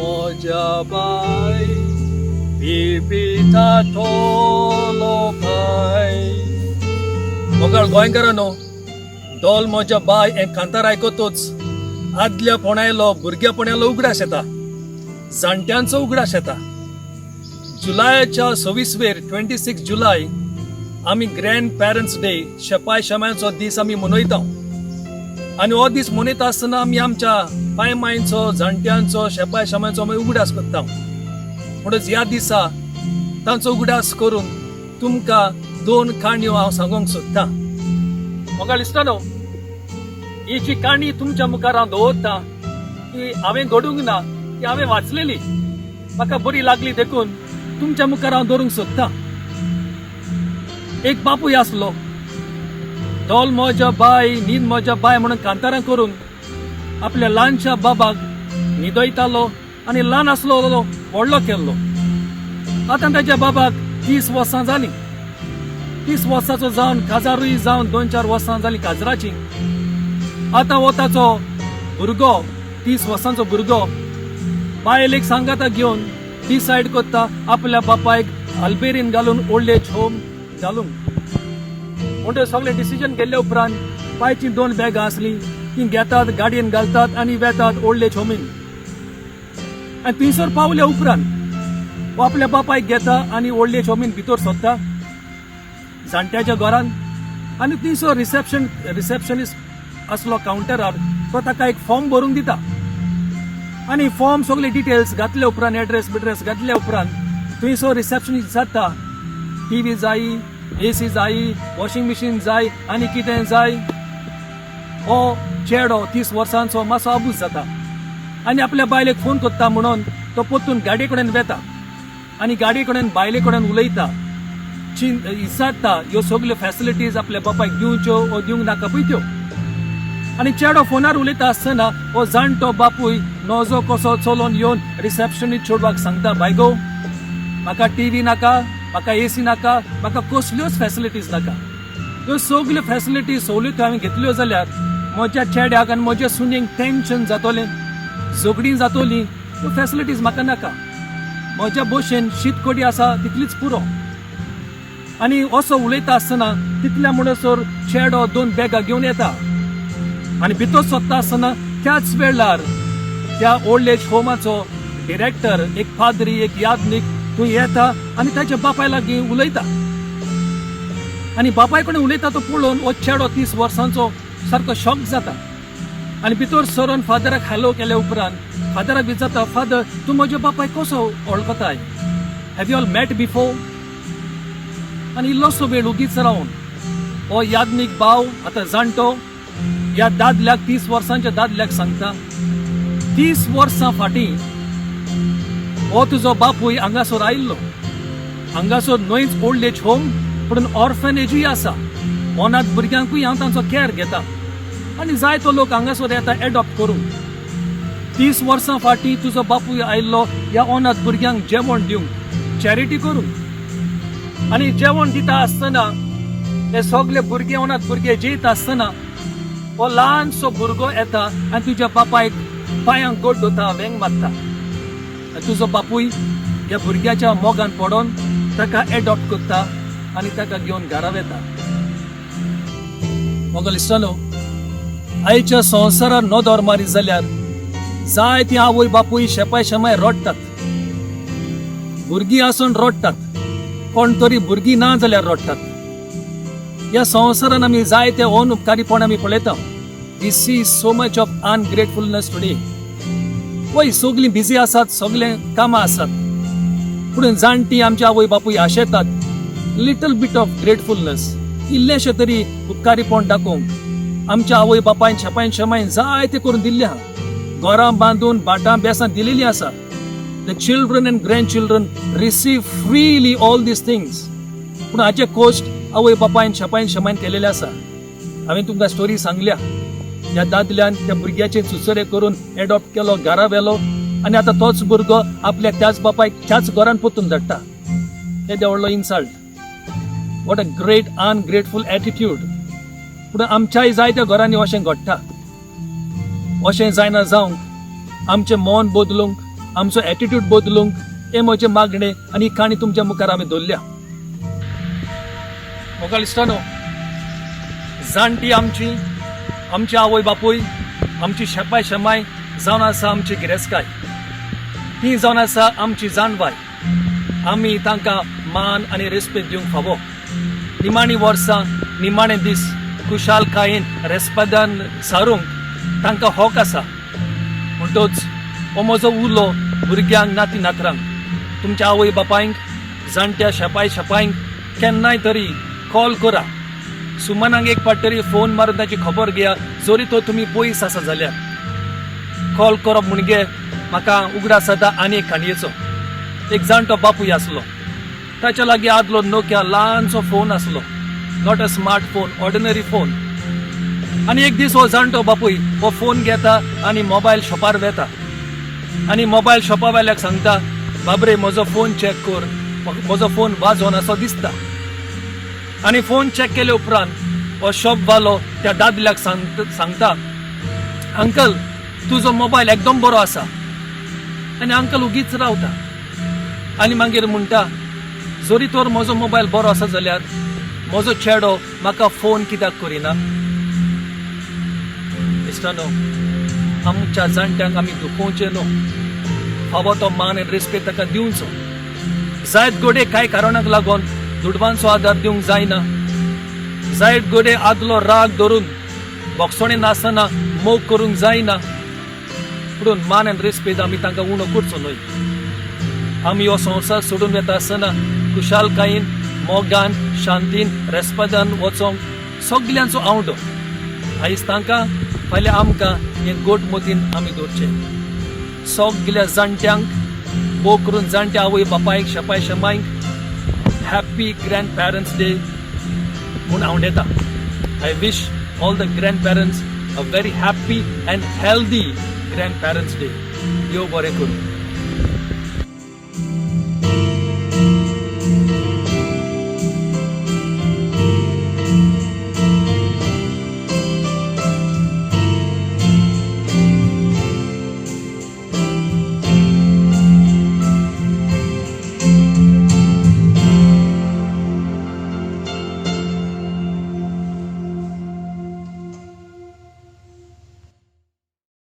म्हज्या बाय, पिपिता ठोलो पाय. मोगाळ गोंयकारांनो, डोल म्हज्या बाय हें कांतार आयकतूच आदल्या पोणायलो, भुरग्यापणायलो उगडास येता, जाणट्यांचो उगडास येता. जुलयाच्या 26वेर, 26 जुलय, आमी ग्रँड पॅरंट्स डे, शेपाय शेमायचो दीस आमी मनयता. आनी हो दीस मनयता आसतना आमी आमच्या पाय मांयचो, जाणट्यांचो, शेपाय शेमायचो आमी उगडास करता. म्हणून ह्या दिसा तांचो उगडास करून तुमकां दोन काणयो हांव सांगूंक सोदतां. म्हाका दिसता न्हू, ही जी काणी तुमच्या मुखार हांव दवरता ती हांवें घडूंक ना, ती हांवें वाचलेली. म्हाका बरी लागली देखून तुमच्या मुखार हांव दवरूंक सोदतां. एक बापूय आसलो. डोल म्हज्या बाय, न्हीद म्हज्या बाय म्हणून कांतारां करून आपल्या ल्हानशा बाबाक न्हिदयतालो आनी ल्हान आसलो व्हडलो केल्लो. आतां ताच्या बाबाक 30 वर्सां जालीं. 30 वर्साचो जावन, काजारूय जावन 2-4 वर्सां जालीं काजराची. आतां हो ताचो भुरगो, 30 वर्सांचो भुरगो, बायलेक सांगाता घेवन डिसायड करता आपल्या बापायक अल्बेरीन घालून ओल्ड एज होम घालूंक. म्हणटकीर सगळें डिसिजन केल्ल्या उपरांत पायचीं दोन बॅगां आसलीं, तीं घेतात, गाडयेन घालतात आनी वेतात ओल्ड एज होमीन. आनी थंयसर पावल्या उपरांत हो आपल्या बापायक घेता आनी ओल्ड एज होमीन भितर सोदता, जाणट्याच्या घरान. आनी थंयसर रिसेप्शनिस्ट आसलो कावंटरार, तो ताका एक फॉर्म भरूंक दिता. आनी फॉर्म सगळे डिटेल्स घातल्या उपरांत, एड्रेस बिड्रेस घातल्या उपरांत, थंयसर रिसेप्शनिस्ट जाता, टीव्ही जाय, एसी जाय, वॉशिंग मशीन जाय आनी कितें जाय. हो चेडो 30 वर्सांचो मातसो आबूज जाता आनी आपल्या बायलेक फोन करता म्हणून तो परतून गाडये कडेन वेता आनी गाडये कडेन बायले कडेन उलयता, विचारता, ह्यो सगल्यो फॅसिलिटीज आपल्या बापायक दिवच्यो वो दिवंक नाका पळय त्यो. आनी चेडो फोनार उलयता आसतना हो जाणटो बापूय नजो कसो चलोन येवन रिसेप्शनीस्ट चेडवाक सांगता, "बायगो, म्हाका टीव्ही नाका, म्हाका एसी नाका, म्हाका कसल्योच फॅसिलिटीज नाका. ह्यो सगल्यो फॅसिलिटीज, सवलत्यो हांवें घेतल्यो जाल्यार म्हज्या चेड्याक आनी म्हज्या सुनेक टेन्शन जातलें, झगडीं जातलीं. ह्यो फॅसिलिटीज म्हाका नाका. म्हज्या भशेन शीत कडी आसा तितलीच पुरो." आनी असो उलयता आसतना तितल्या म्हणसर चेडो दोन बॅगां घेवन येता आनी भितर सोदता आसतना त्याच वेळार त्या ओल्ड एज होमाचो डिरेक्टर, एक पाद्री, एक याज्ञीक थंय येता आनी ताच्या बापाय लागीं उलयता. आनी बापाय कडेन उलयता तो पळोवन हो चेडो 30 वर्सांचो सारको शॉक जाता आनी भितर सरून फादराक हॅलो केल्या उपरांत फादराक विचारता, "फादर, तूं म्हज्या बापायक कसो वळखताय? Have you all met before?" आनी इल्लोसो वेळ उगीच रावन हो याज्ञीक भाव, आतां जाणटो, ह्या दादल्याक, 30 वर्सांच्या दादल्याक सांगता, "30 वर्सां फाटीं हो तुजो बापूय हांगासर आयिल्लो. हांगासर न्हयच ओल्ड एज होम, पूण ऑर्फनेजूय आसा. अनाथ भुरग्यांकूय हांव तांचो कॅर घेता आनी जायतो लोक हांगासर येता एडॉप्ट करूंक. 30 वर्सां फाटीं तुजो बापूय आयिल्लो ह्या अनाथ भुरग्यांक जेवण दिवंक, चॅरिटी करूंक. आनी जेवण दिता आसतना, हे सगळे भुरगे, अनाथ भुरगे जेयता आसतना, हो ल्हानसो भुरगो येता आनी तुज्या बापायक पांयांक गोड दवरता, वेंग मारता. आनी तुजो बापूय ह्या भुरग्याच्या मोगान पडोन ताका एडॉप्ट करता आनी ताका घेवन घरा वेता." मोगाळ इश्टानो, आयच्या संवसारार नदर मारीत जाल्यार जायती आवय बापूय, शेपाय शेमाय रडटात. भुरगीं आसून रडटात, कोण तरी भुरगीं ना जाल्यार रडटात. ह्या संवसारान आमी जायते अनुपकारीपण आमी पळयता. We see so much of ungratefulness today. वय, सगलीं बिजी आसात, सगळे कामां आसात, पूण जाणटी आमचे आवय बापूय आशेतात लिटल बीट ऑफ ग्रेटफुलनेस, इल्लेशें तरी उपकारीपण दाखोवंक. आमच्या आवय बापायन, शेपायन शेमायन जायते करून दिल्ले आहा. घरां बांदून भाटां बेसां दिलेली आसा. The children and grandchildren receive freely all these things, पूण हाचे कोस्ट आवय बापायन, शेपायन शेमायन केलेले आसा. हांवें तुमकां स्टोरी सांगल्या. त्या दादल्यान त्या भुरग्याचे चुचरे करून एडॉप्ट केलो, घरा व्हेलो आनी आतां तोच भुरगो आपल्या त्याच बापायक त्याच घरान परतून धाडटा. येदो व्हडलो insult. What a great ungrateful attitude! पूण आमच्याय जायत्या घरांनी अशें घडटा. अशें जायना जावंक आमचें मन बदलूंक आमचो एटिट्यूड बदलूंक हें म्हजें मागणें आनी ही काणी तुमच्या मुखार आमी दवरल्या. मोगाळ इश्टानो, जाणटी आमची, आमची आवय बापूय, आमची शेपाय शेमाय जावन आसा आमची गिरेस्तकाय, ती जावन आसा आमची जाणवाय. आमी तांकां मान आनी रेस्पेद दिवंक फावो. निमाणी वर्सां, निमाणे दीस खुशालकायेन रेस्पेदान सारूंक तांकां हक आसा. म्हणटोच हो म्हजो उलो भुरग्यांक, नाती नातरांक, तुमच्या आवय बापायंक, जाणट्या शेपाय शेपायंक केन्नाय तरी कॉल करा. सुमनाक एक फावट तरी फोन मारून ताची खबर घेया, जरी तो तुमी पयस आसा जाल्यार. कॉल करप म्हणजे म्हाका उगडास जाता आनी एक काणयेचो. एक जाणटो बापूय आसलो. ताच्या लागीं आदलो नोकिया ल्हानसो फोन आसलो, not a smart phone, ordinary phone. आनी एक दीस हो जाणटो बापूय हो फोन घेता आनी मोबायल शॉपार वेता आनी मोबायल शॉपा वाल्याक सांगता, "बाबरे, म्हजो फोन चॅक कर, म्हजो फोन वाजोन असो दिसता." आनी फोन चॅक केले उपरांत हो शॉपवालो त्या दादल्याक सांगता, "अंकल, तुजो मोबायल एकदम बरो आसा." आनी अंकल उगीच रावता आनी मागीर म्हणटा, "जरी तर म्हजो मोबायल बरो आसा जाल्यार म्हजो चेडो म्हाका फोन कित्याक करिना?" इश्टानो, आमच्या जाणट्यांक आमी दुखोवचें न्हू. फावो तो मान आनी रेस्पेद ताका दिवचो. जायत घडये कांय कारणाक लागून दुडवांचो आदार दिवंक जायना, जायत घडये आदलो राग धरून भोगसणे नासतना मोग करूंक जायना, पूण मान आनी रेस्पेद आमी तांकां उणो करचो न्हय. आमी हो संवसार सोडून वेता आसतना खुशालकायेन, मोगान, शांतीन, रेस्पेदान वचोंक सगल्यांचो आवडो. आयज तांकां, फाल्यां आमकां. हें गोट मतीन आमी दवरचें. सगल्या जाणट्यांक, भोव करून जाणट्या आवय बापायक, शेपाय शेमायक हॅप्पी ग्रँड पॅरंट्स डे म्हूण आवडेता. I wish all the grandparents a very happy and healthy Grandparents' Day. देव बरें करूं.